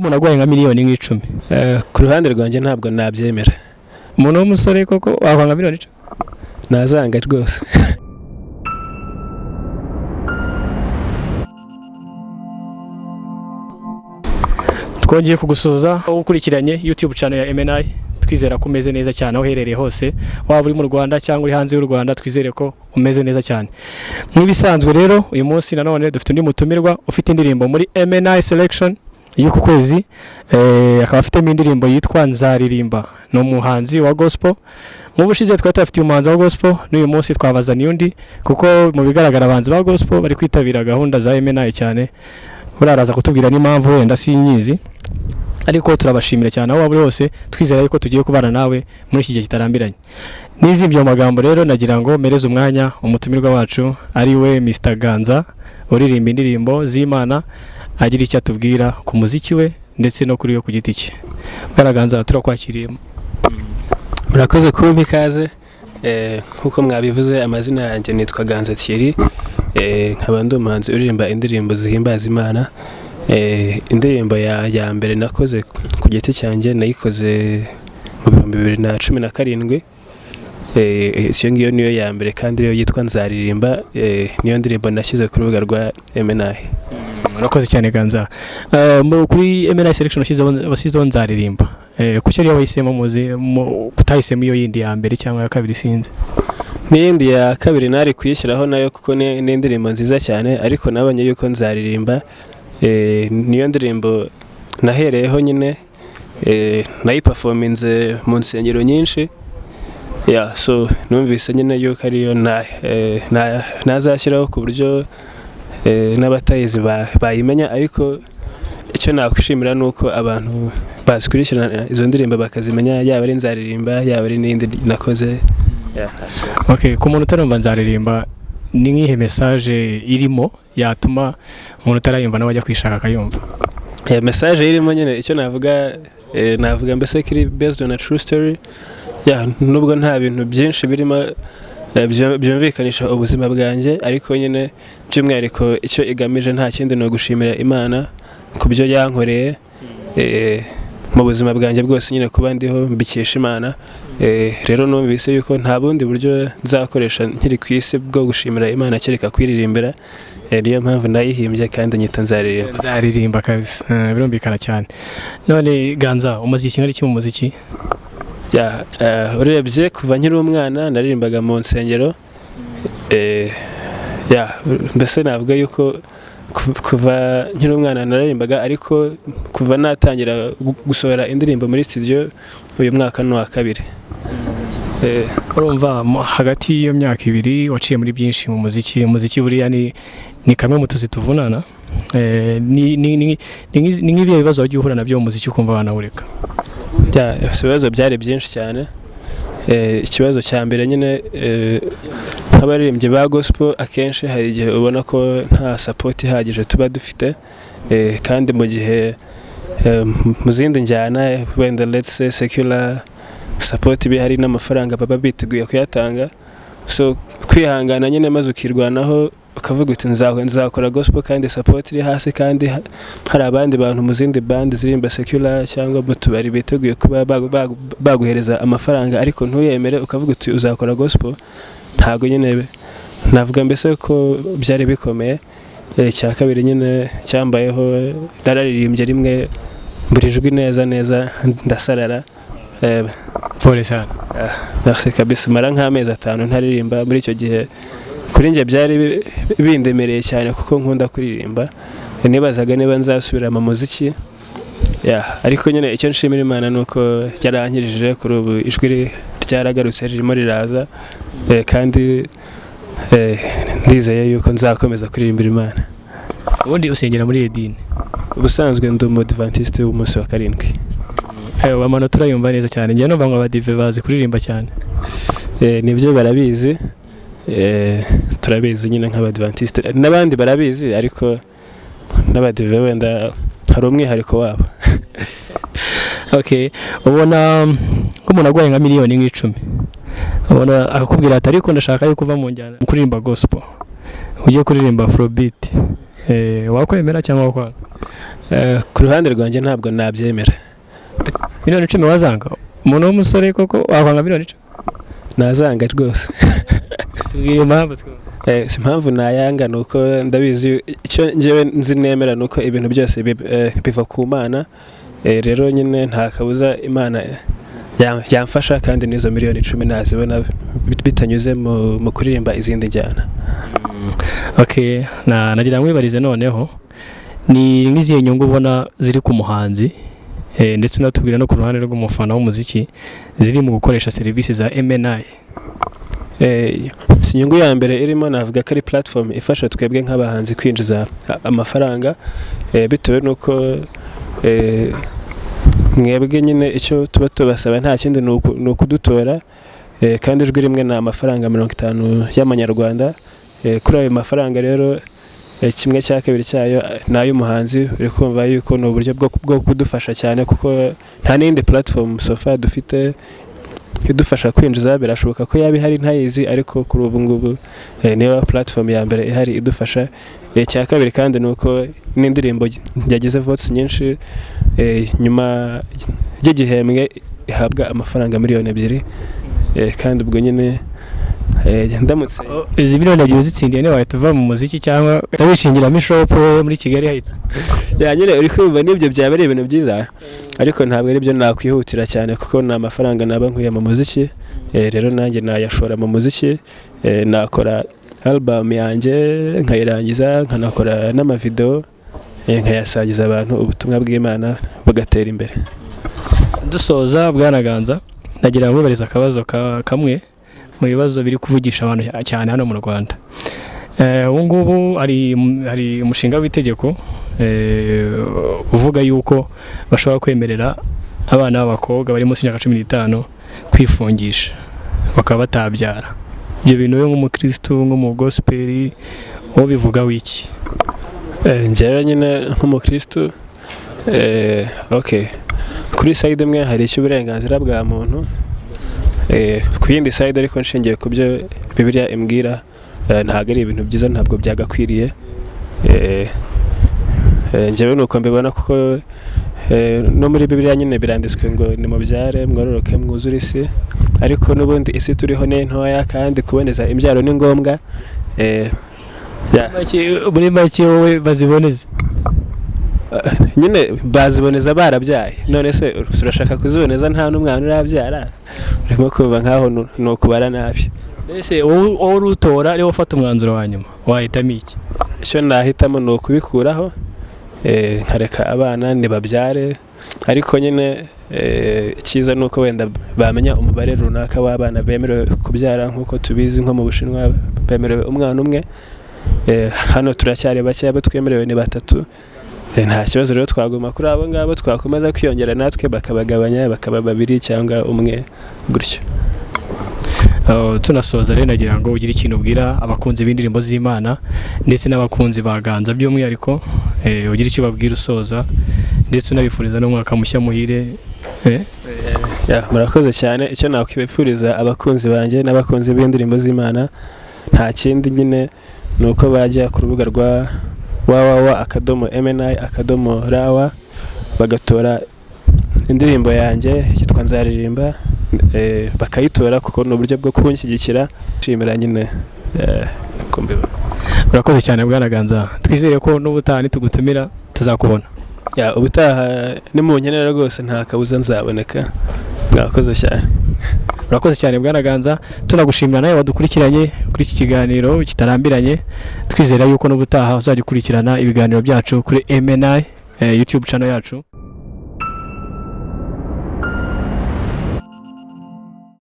Nk'umuntu aguhaye nka miliyoni nk'icumi? Ku ruhande rwanjye ntabwo nabyemera. Umuntu w'umusore koko wakwanga miliyoni 10? Nazanga rwose. Twongeye kugusuhuza wowe ukurikiranye YouTube channel ya MNI. Twizera ko umeze neza cyane aho uherereye hose, waba uri mu Rwanda cyangwa uri hanze y'u Rwanda, twizere ko umeze neza cyane. Nk'ibisanzwe rero, uyu munsi nanone dufite undi mutumirwa ufite indirimbo muri MNI Selection y'uku kwezi, akaba afitemo indirimbo yitwa Nzaririmba. Ni umuhanzi wa gospel. Nk'ubushize twari tubafitiye umuhanzi wa gospel, n'uyu munsi twabazaniye undi, kuko mu bigaragara abahanzi ba gospel bari kwitabira gahunda za MNI cyane. Buraraza kutubwira n'impamvu, wenda sinyizi, ariko turabashimira cyane aho waba uri hose. Twizera yuko tugiye kubana nawe muri iki gihe kitarambiranye. N'izibyo magambo rero, nagira ngo mpereze umwanya umutumirwa wacu, ari we Mr Ganza, uririmba indirimbo z'Imana, agira icyo atubwira ku muziki we ndetse no kuri we ku giti cye. Bwana Ganza, turakwakiriye. Murakoze kumpa ikaze. Nk'uko mwabivuze, amazina yanjye nitwa Ganza Thierry, nkaba ndi umuhanzi uririmba indirimbo zihimbaza Imana. Indirimbo ya mbere nakoze ku giti cyanjye nayikoze mu 2017. Iyo ngiyo niyo ya mbere kandi yo yitwa Nzaririmba, niyo ndirimbo nashyize ku rubuga rwa MNI. Murakoze cyane, Ganza. Kuri MNI Selection washyizeho Nzaririmba. Kuki ariyo wahisemo, muzi utahisemo iyo yindi ya mbere cyangwa ya kabiri, sinzi? N'iyindi ya kabiri nari kuyishyiraho nayo, kuko ni indirimbo nziza cyane, ariko nabonye yuko Nzaririmba niyo ndirimbo nahereyeho nyine, nayiperforminze mu nsengero nyinshi. Yeah, so numvise nyine yuko ariyo nazashyiraho ku buryo n'abatayizi bayimenya. Ariko icyo nakwishimira ni uko abantu bazikurikirana izo ndirimbo bakazimenya, yaba ari Nzaririmba, yaba ari n'indi nakoze. Yeah, nta kibazo. Okay, ku muntu utarumva Nzaririmba, ni nk'ihe message irimo yatuma umuntu utarayumva nawe ajya kwishaka akayumva? Message irimo nyine, icyo navuga, navuga mbese ko iri based on a true story. Yeah, nubwo nta bintu byinshi birimo byumvikanisha ubuzima bwanjye, ariko nyine by'umwihariko icyo igamije nta kindi, ni ugushimira Imana ku byo yankoreye mu buzima bwanjye bwose. Nyine kuba ndiho mbikesha Imana. Rero numvise yuko nta bundi buryo nzakoresha nkiri ku isi bwo gushimira Imana kereka kwiririmbira. Niyo mpamvu nayihimbye kandi nyita Nzaririmba. Nzaririmba kabisa. Birumvikana cyane. None Ganza, umaze igihe kingana iki mu muziki? Yeah, urebye kuva nkiri umwana naririmbaga mu nsengero. Yeah, mbese navuga yuko kuva nkiri umwana naririmbaga, ariko kuva natangira gusohora indirimbo muri studio, uyu mwaka ni uwa kabiri. Urumva hagati y'iyo myaka 2 waciye muri byinshi mu muziki. Umuziki buriya ni kamwe mu tuzi tuvunana. Ni nk'ibihe bibazo wagiye uhura nabyo mu muziki ukumva wanawureka? Yeah, ibibazo byari byinshi cyane. Ikibazo cya mbere nyine, nk'abaririmbyi ba gospel, akenshi hari igihe ubona ko nta support ihagije tuba dufite, kandi mu gihe mu zindi njyana, wenda let's say secular, support iba ihari n'amafaranga baba biteguye kuyatanga. So kwihangana nyine maze ukirwanaho, ukavuga uti nzakora gospel kandi support iri hasi, kandi hari abandi bantu mu zindi band ziririmba secular cyangwa mu tubari biteguye kuba baguhereza amafaranga, ariko ntuyemere, ukavuga uti uzakora gospel. Ntabwo nyine navuga mbese ko byari bikomeye. Icya kabiri nyine cyambayeho, nararirimbye rimwe buri jwi neza neza ndasarara. Pole sana. Merci kabisa. Mara nk'amezi 5 ntaririmba. Muri icyo gihe kuri njye byari bindemereye cyane, kuko nkunda kuririmba. Nibazaga niba nzasubira mu muziki. Yeah, ariko nyine icyo nshimira Imana ni uko yarankijije, kuri ubu ijwi ryaragarutse, ririmo riraza, kandi ndizeye yuko nzakomeza kuririmbira Imana. Ubundi usengera muri iri dini? Ubusanzwe ndi umudivantiste w'umunsi wa karindwi. Amanota urayumva neza cyane. Njye numva ngo abadive bazi kuririmba cyane. Nibyo, barabizi. Turabizi nyine nk'abadivantiste, n'abandi barabizi, ariko n'abadive wenda hari umwihariko wabo. Okay, ubona nk'umuntu aguhaye nka miliyoni nk'icumi, ubona akakubwira ati ariko ndashaka yuko uva mu njyana kuririmba gospel ujye kuririmba afrobeat. Wakwemera cyangwa wakwanga? Ku ruhande rwanjye ntabwo nabyemera. Miliyoni 10 wazanga? Umuntu w'umusore koko wakwanga miliyoni 10? Nazanga rwose. Tubwire impamvu twumve. Si impamvu nayanga, ni uko ndabizi, icyo njyewe nzi nemera ni uko ibintu byose biva ku Mana. Rero nyine nta kabuza Imana yamfasha, kandi n'izo miliyoni 10 nazibona bitanyuze mu kuririmba izindi njyana. Okay, na nagira ngo mwibarize noneho, ni nk'izihe nyungu ubona ziri ku muhanzi, ndetse unatubwira no ku ruhande rw'umufana w'umuziki, ziri mu gukoresha serivisi za MNI? Si inyungu ya mbere irimo, navuga ko ari platform ifasha twebwe nk'abahanzi kwinjiza amafaranga, bitewe n'uko mwebwe nyine icyo tuba tubasaba nta kindi, ni ukudutora, kandi ijwi rimwe ni amafaranga 50 y'amanyarwanda. Kuri ayo mafaranga rero, 1/2 cyayo ni ay'umuhanzi. Uri kumva yuko ni uburyo bwo kudufasha cyane, kuko nta n'iyindi platform so far dufite idufasha kwinjiza. Birashoboka ko yaba ihari ntayizi, ariko kuri ubu ngubu niyo platform ya mbere ihari idufasha. Icya kabiri kandi ni uko n'indirimbo yagize votes nyinshi, nyuma y'igihembwe ihabwa amafaranga miliyoni 2. Kandi ubwo nyine ndamutse Izi miliyoni 2 zitsindiye, ntiwahita uva mu muziki cyangwa wishingiramo ishop muri Kigali Heights? Yeah, nyine uri kumva n'ibyo byaba ari ibintu byiza, ariko ntabwo ari byo nakwihutira cyane, kuko ni amafaranga naba nkuye mu muziki. Rero nanjye nayashora mu muziki, nakora album yanjye nkayirangiza, nkanakora n'amavideo, nkayasangiza abantu, ubutumwa bw'Imana bugatera imbere. Dusoza, Bwana Ganza, ndagira ngo nkwibarize akabazo kamwe mu bibazo biri kuvugisha abantu cyane hano mu Rwanda. Ubu ngubu hari umushinga w'itegeko uvuga yuko bashobora kwemerera abana b'abakobwa bari munsi y'imyaka 15 kwifungisha bakaba batabyara. Ibyo bintu wowe nk'umukirisitu, nk'umugospel, wowe bivuga wiki? Njyewe nyine nk'umukristu, okay, kuri side imwe hari icy'uburenganzira bwa muntu, ku yindi side ariko nshingiye ku byo Bibiliya imbwira, ntabwo ari ibintu byiza, ntabwo byagakwiriye. Njyewe ni uko mbibona, kuko no muri Bibiliya nyine biranditswe ngo nimubyare, mwororoke, mwuzure isi, ariko n'ubundi isi turiho ni ntoya, kandi kuboneza imbyaro ni ngombwa. Yeah. Muri make wowe baziboneze? Nyine baziboneza barabyaye. None se urashaka kuziboneza nta n'umwana urabyara? Urimo kumva nkaho ni ukubara nabi. Mbese wowe urutora, ariwe ufata umwanzuro wa nyuma, wahitamo iki? Icyo nahitamo ni ukubikuraho, nkareka abana ntibabyare, ariko nyine icyiza ni uko wenda bamenya umubare runaka w'abana bemerewe kubyara, nk'uko tubizi nko mu Bushinwa bemerewe umwana umwe. Hano turacyari bake, abo twemerewe ni batatu. Nta kibazo rero twaguma kuri abo ngabo, twakomeza kwiyongera natwe bakabagabanya bakaba babiri cyangwa umwe gutyo. Tunasoza rero, nagira ngo ugire ikintu ubwira abakunzi b'indirimbo z'Imana ndetse n'abakunzi ba Ganza by'umwihariko, ugire icyo ubabwira usoza, ndetse unabifuriza n'umwaka mushya muhire. Yeah, murakoze cyane. Icyo nakwifuriza abakunzi banjye n'abakunzi b'indirimbo z'Imana nta kindi nyine, ni uko bajya ku rubuga rwa www.mni.rw, bagatora indirimbo yanjye yitwa Nzaririmba, bakayitora, kuko ni uburyo bwo kunshyigikira, nshimira nyine, uko mbibona. Urakoze cyane, Bwana Ganza. Twizere ko n'ubutaha nitugutumira tuzakubona. Yeah, ubutaha nimunkenera rwose nta kabuza nzaboneka. Mwakoze cyane. Urakoze cyane, Bwana Ganza. Tunagushimira nawe wadukurikiranye kuri iki kiganiro kitarambiranye, twizera yuko n'ubutaha uzajya ukurikirana ibiganiro byacu kuri MNI YouTube channel yacu.